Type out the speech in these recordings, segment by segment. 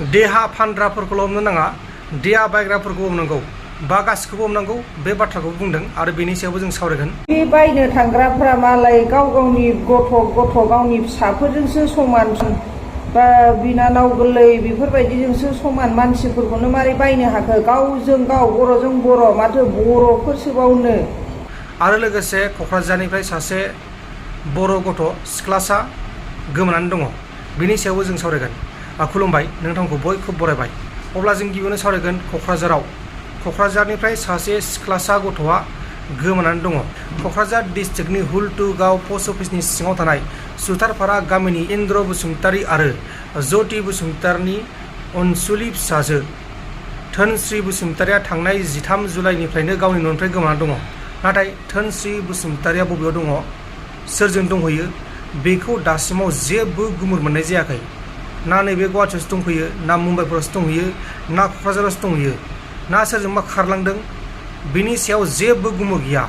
देहा फानग्राफोरखौल' हमनो नाङा, देहा बायग्राफोरखौ हमनांगौ बा गासिखौबो हमनांगौ बे बाथ्राखौ बुंदों आरो बेनि सायावबो जों सावरायगोन। बे बायनो थांग्राफ्रा मालाय गावनि गथ' गावनि फिसाफोरजोंसो समान बा बिनानाव गोरलै बेफोरबायदिजोंसो समान मानसिफोरखौनो मारै बायनो हाखो? गावजों गाव बर'जों बर' माथो बर'फोरसोबावनो। आरो लोगोसे क'क्राझारनिफ्राय सासे बर' गथ' सिख्लासा गोमानानै दङ, बेनि सायावबो जों सावरायगोन। खुलुमबाय, नोंथांखौ बयखौबो बरायबाय। अब्ला जों गिबियावनो सावरायगोन क'क्राझारनिफ्राय सासे सिख्लासा गथ'आ गोमानानै दङ। क'क्राझार डिस्ट्रिक्टनि हुलथुगाव पस्ट अफिसनि सिङाव थानाय सुथारपारा गामिनि इन्द्र बसुमतारी आरो ज्योति बसुमतारीनि अनसुलि फिसाजो धोनस्रि बसुमतारीया थांनाय 13 जुलाइनिफ्रायनो गावनि न'निफ्राय गोमानानै दङ। नाथाय धोनस्रि बसुमतारीया बबेयाव दङ, सोरजों दंहैयो, बेखौ दासिमाव जेबो गुमुर मोननाय जायाखै। ना नैबे गुवाहाटियावसो दंफैयो, ना मुम्बाइफोरावसो दंहैयो, ना क'क्राझारावसो दंहैयो, ना सोरजोंबा खारलांदों, बिनि सायाव जेबो गुमुर गैया।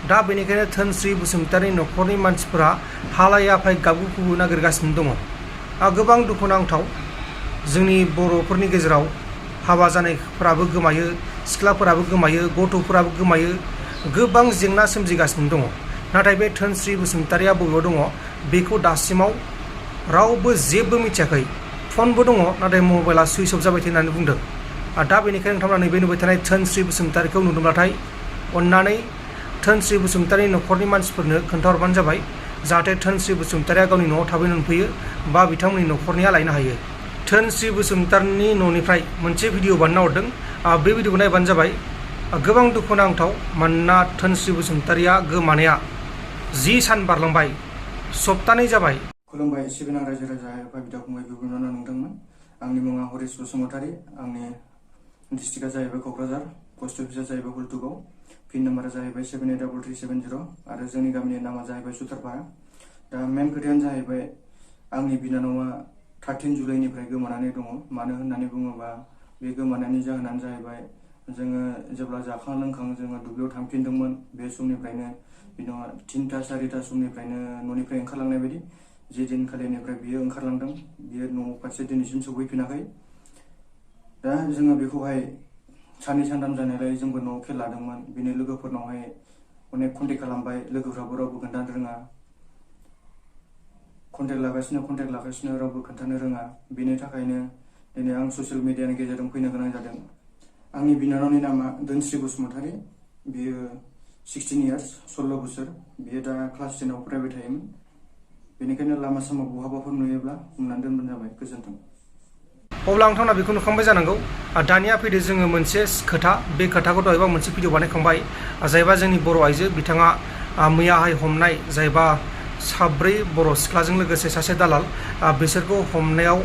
दा बेनिखायनो धोनस्रि बसुमतारीनि न'खरनि मानसिफोरा हालाय हाफाय गाबगु नागिरगासिनो दङ। गोबां दुखुनांथाव, जोंनि बर'फोरनि गेजेराव हाबा जानायफोराबो गोमायो, सिख्लाफोराबो गोमायो, गथ'फोराबो गोमायो, गोबां जेंना सोमजिगासिनो दङ। नाथाय बे धोनस्रि बसुमतारीया बबेयाव दङ बेखौ दासिमाव रावबो जेबो मिथियाखै। फनबो दङ, नाथाय मबाइला सुइच अफ जाबाय होननानै बुंदों। दा बेनिखायनो नोंथांमोना नैबे नुबाय थानाय धोनस्रि बसुमतारीखौ नुदोंब्लाथाय अन्नानै धोनस्रि बसुमतारीनि न'खरनि मानसिफोरनो खोन्थाहरबानो जाबाय, जाहाथे धोनस्रि बसुमतारीया गावनि न'आव थाबैनो मोनफैयो बा बिथांमोननि न'खरनिया लायनो हायो। धोनस्रि बसुमतारीनि न'निफ्राय मोनसे भिडिअ बानायना हरदों, बे भिडिअखौ नायबानो जाबाय। गोबां दुखुनांथाव, मानोना धोनस्रि बसुमतारीया गोमानाया 10 सान बारलांबाय, सप्तानै जाबाय। खुलुमबाय सिबिनां रायजो राजा एबा बिदा फंबाय बिबुनानाव नोंथांमोन। आंनि मुङा हरिश बसुमतारी, आंनि डिस्ट्रिक्टआ जाहैबाय क'क्राझार, पस्ट अफिसआ जाहैबाय हुलथुगाव, पिन नाम्बारा जाहैबाय 783370 आरो जोंनि गामिनि नामा जाहैबाय सुथारपारा। दा मेन खोथायानो जाहैबाय आंनि बिनानावा 13 जुलाइनिफ्राय गोमानानै दङ। मानो होननानै बुङोबा बे गोमानायनि जाहोनानो जाहैबाय जोङो जेब्ला जाखां लोंखां जोङो दुब्लियाव थांफिनदोंमोन, बे समनिफ्रायनो बिनानावा 3टा 4टा समनिफ्रायनो न'निफ्राय ओंखारलांनाय बायदि। जे दिनखालिनिफ्राय बियो ओंखारलांदों, बियो न' फारसे दिनैसिम सफैफिनाखै। दा जोङो बेखौहाय 2 सानथाम जानायलाय जोंबो न'आव खेल लादोंमोन। बिनि लोगोफोरनावहाय अनेक कन्टेक्ट खालामबाय, लोगोफ्राबो रावबो खोन्थानो रोङा। कन्टेक्ट लागासिनो रावबो खोन्थानो रोङा। बेनि थाखायनो दिनै आं ससियेल मिडियानि गेजेरजों फैनो गोनां जादों। आंनि बिनानावनि नामा धोनस्रि बसुमतारी, बियो 16 इयार्स 16 बोसोर। बियो दा क्लास 10आव फरायबाय थायोमोन। बेनिखायनो लामा सामा बहाबाफोर नुयोब्ला बुंनानै दोनबानो जाबाय। गोजोन्थों। अब्ला नोंथांमोना बेखौ नुखांबाय जानांगौ। दानिया फैदो जोङो मोनसे खोथा, बे खोथाखौ दहायबा मोनसे भिडिअ बानायखांबाय, जायबा जोंनि बर' आइजो बिथाङा मैयाहाय हमनाय जायबा 4 बर' सिख्लाजों लोगोसे सासे दालाल, बिसोरखौ हमनायाव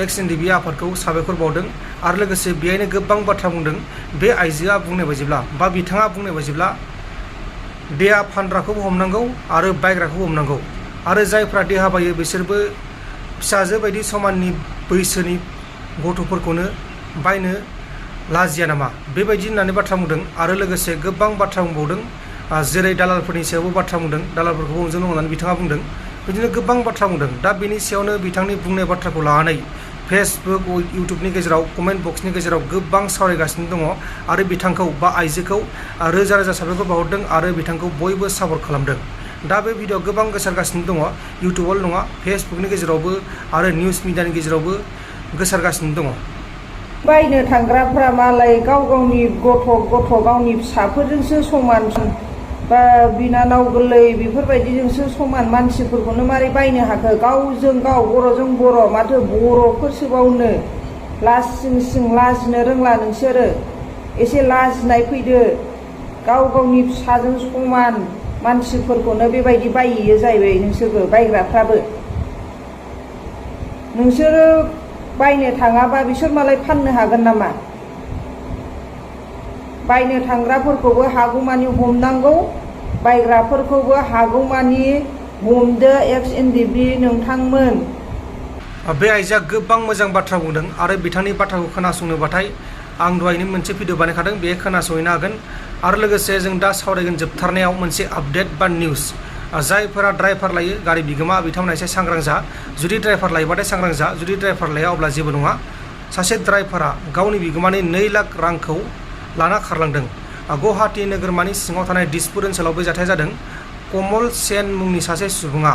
एक्स ndfbआ आफादखौ साबायखर बावदों आरो लोगोसे बेहायनो गोबां बाथ्रा बुंदों। बे आइजोआ बुंनाय बायदिब्ला बा बिथाङा बुंनाय बायदिब्ला देहा फानग्राखौबो हमनांगौ आरो बायग्राखौबो हमनांगौ, आरो जायफ्रा देहा बायो बिसोरबो फिसाजो बायदि समाननि बैसोनि गथ'फोरखौनो बायनो लाजिया नामा, बेबायदि होननानै बाथ्रा बुंदों। आरो लोगोसे गोबां बाथ्रा बुंबावदों, जेरै दालालफोरनि सायावबो बाथ्रा बुंदों, दालालफोरखौबो अनजों होननानै बिथाङा बुंदों। बिदिनो गोबां बाथ्रा बुंदों। दा बेनि सायावनो बिथांनि बुंनाय बाथ्राखौ लानानै फेसबुक इउटुबनि गेजेराव कमेन्ट बक्सनि गेजेराव गोबां सावरायगासिनो दङ आरो बिथांखौ बा आइजोखौ रोजा रोजा साबायखर बावहरदों आरो बिथांखौ बयबो सापर्ट खालामदों। दा बे भिडिअ गोबां गोसारगासिनो दङ, इउटुबावल' नङा, फेसबुकनि गेजेरावबो आरो निउस मिडियानि गेजेरावबो गोसारगासिनो दङ। बायनो थांग्राफ्रा मालाय गावनि गथ' गावनि फिसाफोरजोंसो समान बा बिनानाव गोरलै बेफोरबायदिजोंसो समान मानसिफोरखौनो मारै बायनो हाखो? गावजों गाव बर'जों बर' माथो बर'फोरसोबावनो। लासिं लाजिनो रोंला नोंसोरो, एसे लाजिनाय फैदो। गावनि फिसाजों समान मानसिफोरखौनो बेबायदि बायहैयो जाहैबाय नोंसोरबो, बायग्राफ्राबो। नोंसोरो बायनो थाङाबा बिसोर मालाय फाननो हागोन नामा? बायनो थांग्राफोरखौबो हागौमानि हमनांगौ, बायग्राफोरखौबो हागौमानि हमदो एक्स ndfb नोंथांमोन। बे आइजोआ गोबां मोजां बाथ्रा बुंदों आरो बिथांनि बाथ्राखौ खोनासंनोबाथाय आं दहायनो मोनसे भिडिअ बानायखादों, बे खोनासंहैनो हागोन। आरो लोगोसे जों दा सावरायगोन जोबथारनायाव मोनसे आपडेट बा निउस। जायफोरा ड्राइभार लायो, गारि बिगोमा, बिथांमोना एसे सांग्रां जा। जुदि ड्राइभार लायोबाथाय सांग्रां जा, जुदि ड्राइभार लाया अब्ला जेबो नङा। सासे ड्राइभारा गावनि बिगोमानि 2 लाख रांखौ लाना खारलांदों। गुवाहाटी नोगोरमानि सिङाव थानाय दिसपुर ओनसोलाव बे जाथाया जादों। कमल सेन मुंनि सासे सुबुङा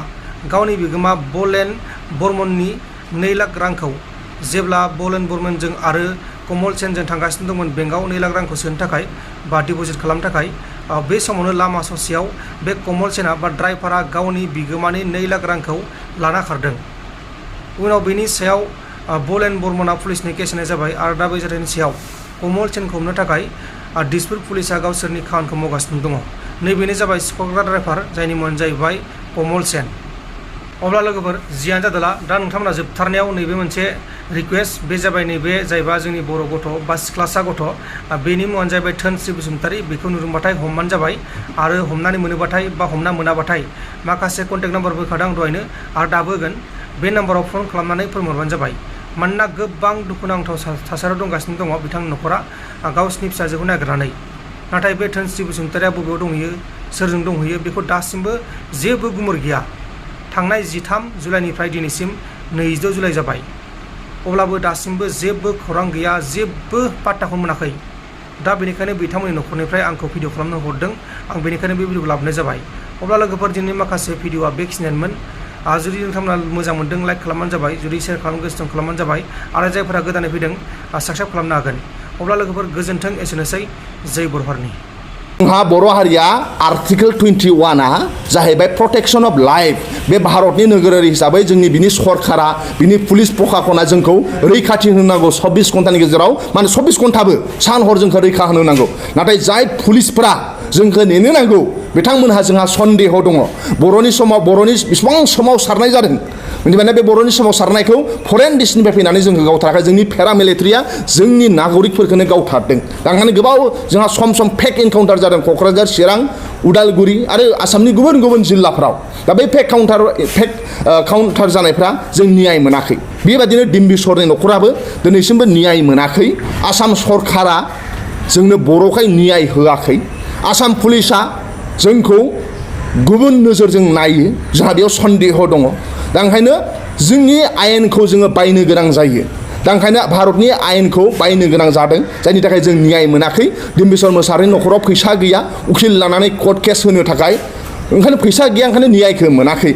गावनि बिगोमा बलेन बर्मननि 2 लाख रांखौ जेब्ला बलेन बर्मनजों आरो कमल सेनजों थांगासिनो दंमोन बेंकआव 2 लाख रांखौ सोनो थाखाय बा डिप'जिट खालामनो थाखाय, बे समावनो लामा ससेयाव बे कमल सेना बा ड्राइभारा गावनि बिगोमानि 2 लाख रांखौ लाना खारदों। उनाव बेनि सायाव बलेन बर्मना पुलिसनि केस होनाय जाबाय आरो दा बे जाथायनि सायाव कमल सेनखौ हमनो थाखाय दिसपुर पुलिसा गावसोरनि खामानिखौ मावगासिनो दङ। नैबेनो जाबाय सिखावग्रा ड्राइभार जायनि मुङानो जाहैबाय कमल सेन। अब्ला लोगोफोर जियानो जादोला दा नोंथांमोना जोबथारनायाव नैबे मोनसे रिक्वेस्ट, बे जाबाय नैबे जाहैबा जोंनि बर' गथ' बा सिख्लासा गथ', बेनि मुङानो जाहैबाय धोनस्रि बसुमतारी। बेखौ नुदोंबाथाय हमबानो जाबाय आरो हमनानै मोनोबाथाय बा हमना मोनाबाथाय माखासे कन्टेक्ट नाम्बारबो होखादों आं दहायनो आरो दाबो होगोन, बे नाम्बाराव फन खालामनानै फोरमायहरबानो जाबाय। मानोना गोबां दुखुनांथाव थासारियाव दंगासिनो दङ बिथांनि न'खरा गावसिनि फिसाजोखौ नागिरनानै। नाथाय बे धोनस्रि बसुमतारीया बबेयाव दंहैयो, सोरजों दंहैयो बेखौ दासिमबो जेबो गुमुर गैया। थांनाय 13 जुलाइनिफ्राय दिनैसिम 22 जुलाइ जाबाय, अब्लाबो दासिमबो जेबो खौरां गैया, जेबो पात्ताखौ मोनाखै। दा बेनिखायनो बिथांमोननि न'खरनिफ्राय आंखौ भिडिअ खालामनो हरदों, आं बेनिखायनो बे भिडिअखौ लाबोनाय जाबाय। अब्ला लोगोफोर दिनै माखासे भिडिअआ बेखिनियानोमोन। जुदि नोंथांमोना मोजां मोनदों लाइक खालामबानो जाबाय, जुदि शेयार खालामनो गोसो दं खालामबानो जाबाय आरो जायफोरा गोदानै फैदों साबस्क्राइब खालामनो हागोन। अब्ला लोगोफोर गोजोन्थों, एसेनोसै, जय बर' हारिनि। जोंहा बर' हारिया आर्टिकेल 21आ जाहैबाय प्रटेक्शन अफ लाइफ। बे भारतनि नोगोरारि हिसाबै जोंनि बिनि सरकारा बिनि पुलिस प्रशासना जोंखौ रैखाथि होनांगौ 24 घन्टानि गेजेराव, माने 24 घन्टाबो सान हर जोंखौ रैखा होनो नांगौ। नाथाय जाय पुलिसफोरा जोंखौ नेनो नांगौ बिथांमोनहा जोंहा सन्देह दङ। बर'नि बेसेबां सोमावसारनाय जादों, बेनिखायनो बे बर'नि सोमावसारनायखौ फरेन देशनिफ्राय फैनानै जोंखौ गावथाराखै। जोंनि पेरामिलिटारिया जोंनि नागरिकफोरखौनो गावथारदों। दा ओंखायनो गोबाव जोंहा सम फेक एनकाउन्टार जादों क'क्राझार, चिरां, उदालगुरि आरो आसामनि गुबुन गुबुन जिल्लाफ्राव। दा बे फेक काउन्टार जानायफ्रा जों न्याय मोनाखै। बेबायदिनो डिम्बिसरनि न'खराबो दिनैसिमबो न्याय मोनाखै। आसाम सरकारा जोंनो बर'खाय न्याय होआखै। आसाम पुलिसा जोंखौ गुबुन नोजोरजों नायो, जोंहा बेयाव सन्देह दङ। दा ओंखायनो जोंनि आयेनखौ जोङो बायनो गोनां जायो। दा ओंखायनो भारतनि आयेनखौ बायनो गोनां जादों, जायनि थाखाय जों न्याय मोनाखै। डिम्बिसर मोसाहारिनि न'खराव फैसा गैया उकिल लानानै कर्ट केस होनो थाखाय, ओंखायनो फैसा गैया, ओंखायनो न्यायखौ मोनाखै।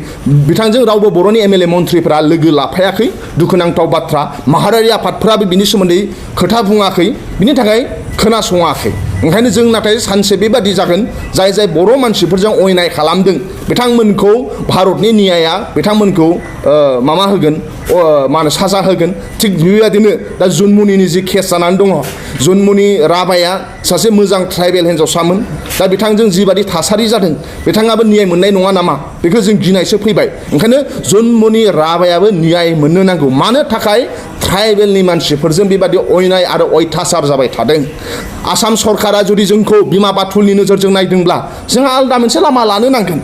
बिथांजों रावबो बर'नि एमएलए मन्थ्रिफ्रा लोगो लाफायाखै, दुखुनांथाव बाथ्रा। माहारियारि आफादफ्राबो बिनि सोमोन्दै खोथा बुङाखै, बिनि थाखाय खोनासङाखै। ओंखायनो जों नाथाय सानसे बेबादि जागोन, जाय बर' मानसिफोरजों अयनाय खालामदों बिथांमोनखौ भारतनि न्यायआ बिथांमोनखौ माबा होगोन, मा होनो साजा होगोन। थिग बेबायदिनो दा जुनमुनिनि जि केस जानानै दङ, जुनमुनि राभाया सासे मोजां ट्राइबेल हिन्जावसामोन। दा बिथांजों जिबादि थासारि जादों बिथाङाबो न्याय मोननाय नङा नामा, बेखौ जों गिनायसो फैबाय। ओंखायनो जुनमुनि राभायाबो न्याय मोननो नांगौ। मानो थाखाय ट्राइबेलनि मानसिफोरजों बेबादि अयनाय आरो अयथासार जाबाय थादों। आसाम सरकारा जुदि जोंखौ बिमा बाथुलनि नोजोरजों नायदोंब्ला जोंहा आलादा मोनसे लामा लानो नांगोन।